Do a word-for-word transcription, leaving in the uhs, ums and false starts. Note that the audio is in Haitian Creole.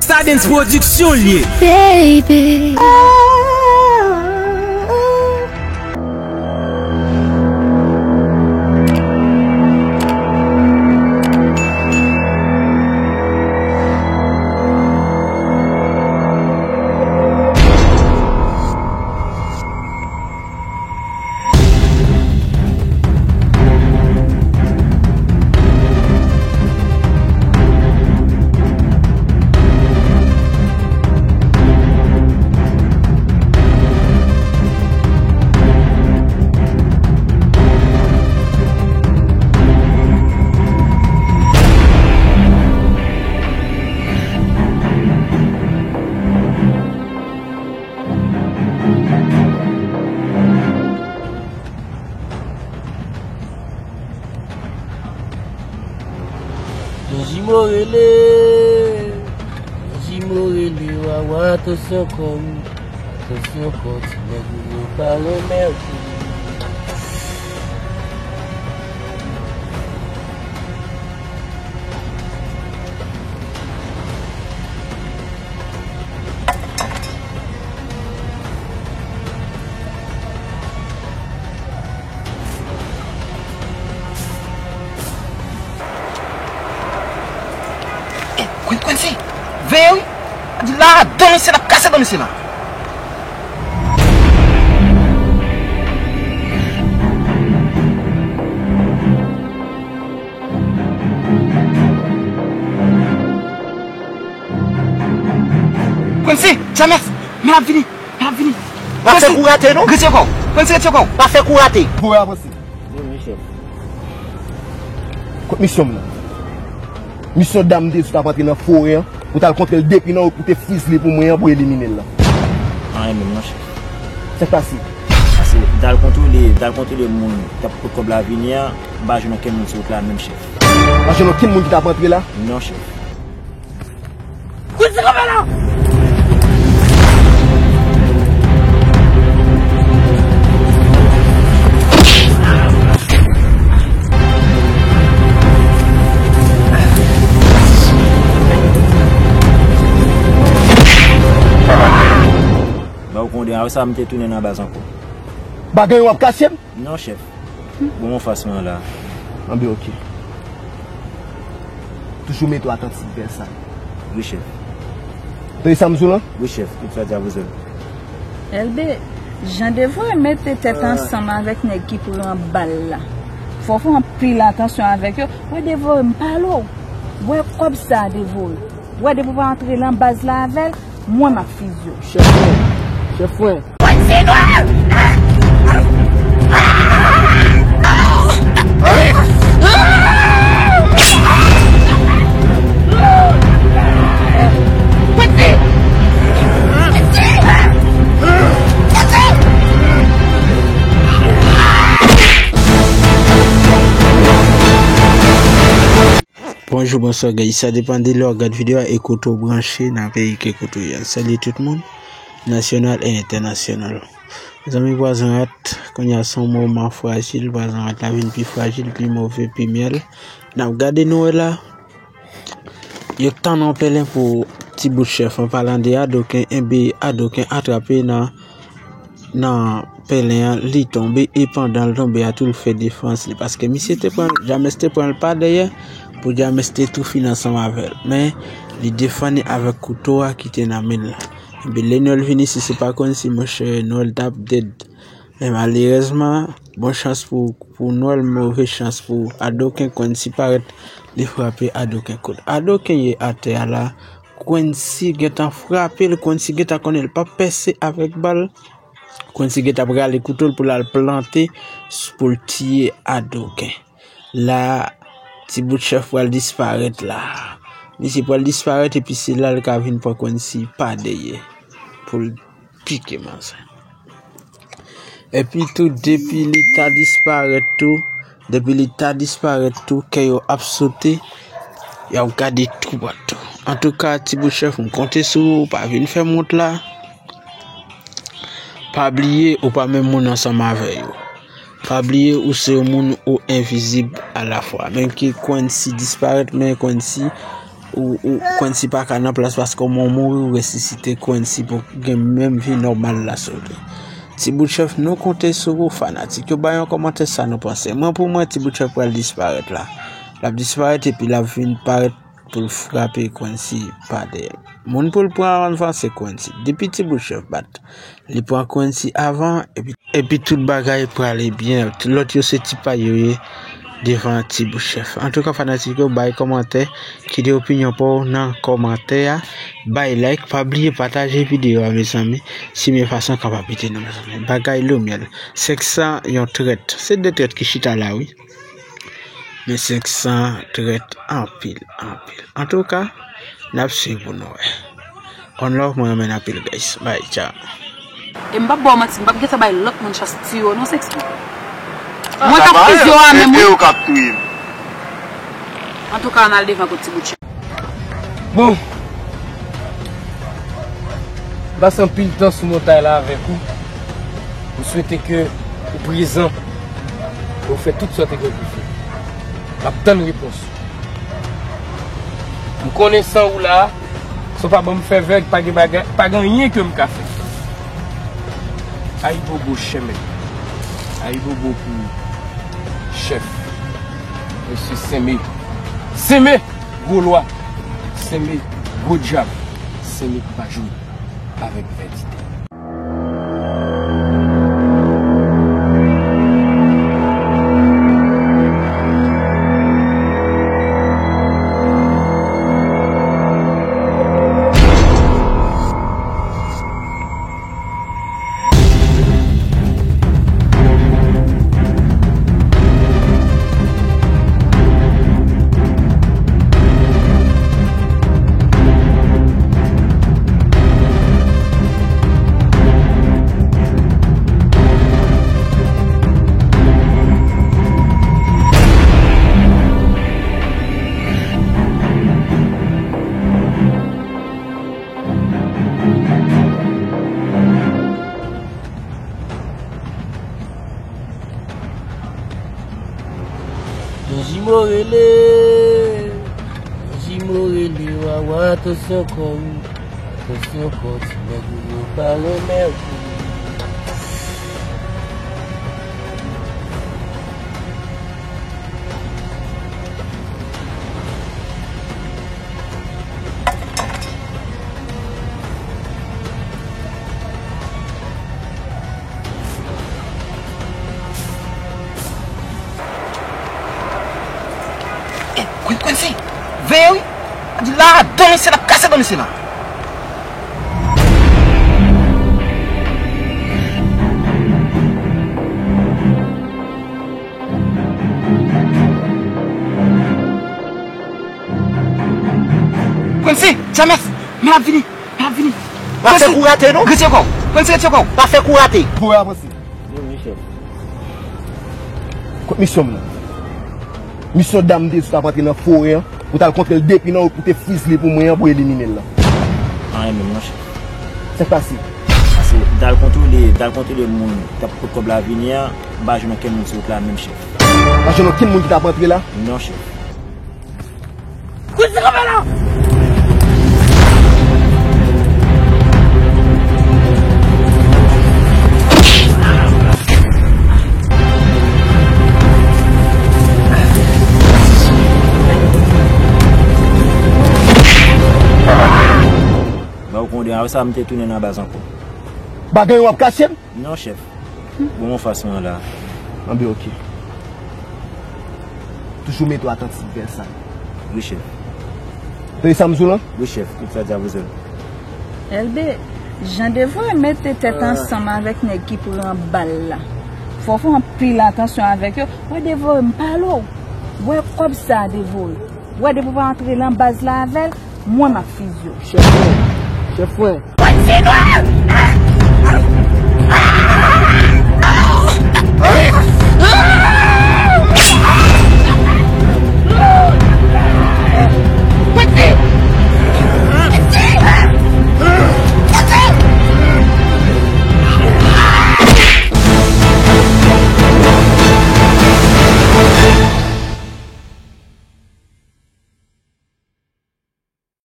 Stardens Production l ye. Baby. Jimo rele, Jimo rele, wawa, atansyon kò, atansyon kò, ti nèg yo pa renmen w. Eh, Kwen-, Kwensi! Veye wi! Di la, dan misye la, kase dan misye la! Kwensi, James, men l ap vini, men l ap vini. Pa fè kou rate, non. Retire kò w. Kwensi, retire kò w. Pa fè kou rate. Voye avanse. Wi, wi, chèf. Kot misyon m nan? Misyon dam te di w t ap antre nan forè an, pou w t al kontre l depi nan wout pou w te fizle pou mwen an pou elimine l lan. Anyen menm non, chèf. Sa k pase? Pase, m t al kontwole, m t al kontwole moun k t ap pot kòb la vini an, m pa jwenn okenn moun sou wout la menm, chèf. Pa jwenn okenn moun ki t ap antre la? Non, chèf. Kwensi kanpe la! Ba ou konnen, apre sa, m te tounen nan baz ankò. Bagay w ap kache m? Non, chèf. Bon, anfas mwen la. Anben, oke. Toujou mete w atantif, Vèsay. Wi, chèf. Tande sa m di w lan? Wi, chèf. Tout sa di a vouzèl. Elbe, jan Devore mete tèt ansanm avèk nèg ki pran bal la. Fò w fè anpil atansyon avèk yo. Wè Devore, m pale w. Wè kòb sa, Devore. Wè depi w pa antre nan baz la avè l, mwen m ap fizye w. Chèf mwen. Chèf mwen. Bonjou, bonswa, guys. Sa depann de lè w ap gad videyo a e kote w branche nan peyi ke kote w ye a. Salye tout moun, nasyonal e entènasyonal. Mezanmi, pwazen rat, kounye a se yon moman frajil, pwazen rat la vin pi frajil, pi move, pi myèl. N ap gade nou wè la, yo tann yon pèlen pou ti bout chèf, an palan de Adoken, enben Adoken atrape nan nan pèlen an, li tonbe, e pandan l tonbe a tou, l fè defans li, paske misye te pran l, James te pran l pa dèyè, pou James te tou fini ansanm avè l. Men, li defann li avèk kouto a ki te nan men l la. Epi lè Nwèl vini, si se pa konn si, monchè, Nwèl t ap dead. Men malerèzman, bon chans pou, pou Nwèl, move chans pou Adoken, konn si parèt, li frape Adoken kout. Adoken ye atè a la, Kwensi gentan frape l, Kwensi gentan konnen l p ap pèse avèk bal. Kwensi gentan prale kouto l pou l al plante s-, pou l tiye Adoken. La, ti bout chèf pral disparèt la. Misye pral disparèt epi se la l ka vin pran Kwensi pa dèyè pou l pike manzè. Epi tou, depi li ta disparèt tou, depi li ta disparèt tou, kè yo ap sote, y ap gade toupatou. Antouka, ti bout chèf, m konte sou ou, pa vin fè m wont la. Pa bliye, ou pa menm moun ansanm avè yo. Pa bliye, ou se yon moun, ou envizib alafwa. Men ke Kwensi disparèt, men Kwensi Ou, ou, Quency pa ka nan plas paske w mouri, ou resisite, Quency pou gen menm vi nòmal la sou li. Ti bout chèf, nou konte sou ou, fanatik yo, bay yon kòmantè sa nou panse. Mwen, pou mwen, ti bout chèf pral disparèt la. L ap disparèt epi l ap vin parèt pou l frape Quency pa dèyè. Moun pou l pran anvan se Quency. Depi ti bout chèf bat, li pran Quency avan, epi, epi tout bagay prale byen. Lòt yo se ti pay yo ye devan ti bout chèf. Antouka, fanatik yo, bay kòmantè, kite opinyon pa w nan kòmantè a, bay like, pa bliye pataje videyo a, mezanmi. Simen fason kapab pete nou, mezanmi. Bagay lo myèl. Senk san yon trèt. Se de trèt ki chita la, wi. Men senk san trèt anpil, anpil. Antouka, n ap swiv pou nou wè. One love, mwen renmen n anpil, guys. Bye, ciao. E m p ap ba w manti, m p ap gentan bay lòt moun chans tiye w non, Sexy. Mwen k ap fize w a menm, wi. E yo k ap touye m. Antouka, ann al devan kot ti bout chèf. Bon, m pase anpil tan sou montay la avèk ou. M swete ke ou prezan e ou fè tout sa w te gen pou fè. M ap tann repons ou. M konnen san ou la, si w pa ban m fè vèg, pa gen bagay, pa gen anyen ke m ka fè. Ayibobo, chèmè. Ayibobo pou chèf. Mesye Senme. Senme! Gwo lwa, Senme gwo dyab, Senme ki pa jwe avèk vèditè. Jimo rele, Jimo rele, wawa, atansyon kò w, atansyon kò w, ti nèg ou yo pa renmen w. Eh, Quency, veye wi. Di la, dan mesye la, kase dan mesye la. Quency, James, men ap vini, men ap vini. Pa fè kou rate non. Retire kò w. Quency, retire kò w. Pa fè kou rate. Voye avanse. Wi, wi, chèf. Kot misyon m nan? Misyon dam te di w t ap antre nan forè an, ou t al kontre l depi nan wout pou te fizle pou mwen an pou elimine l lan. Anyen menm non, chèf. Sa k pase? Pase, m t al kontwole, m t al kontwole moun k ap pot kòb la vini an, m pa jwenn okenn moun sou wout la menm, chèf. Pa jwenn okenn moun ki t ap antre la? Non, chèf. Kote kanpe la? Ba ou konnen, apre sa, m te tounen nan baz ankò. Bagay w ap kache m? Non, chèf. Bon, yon fason an la. Anben, oke. Toujou mete w atantif, Vèsay. Wi, chèf. Tande sa m di w lan? Wi, chèf. Tout sa di a vouzèl. Elbe, jan Devoye mete tèt ansanm avèk nèg ki pran bal la. Fò w fè anpil atansyon avèk yo. Wè Devoye, m pale w. Wè kòb sa, Devoye. Wè depi w pa antre nan baz la avè l, mwen m ap fizye w. Chèf mwen. Chèf mwen. Kòd se nwa!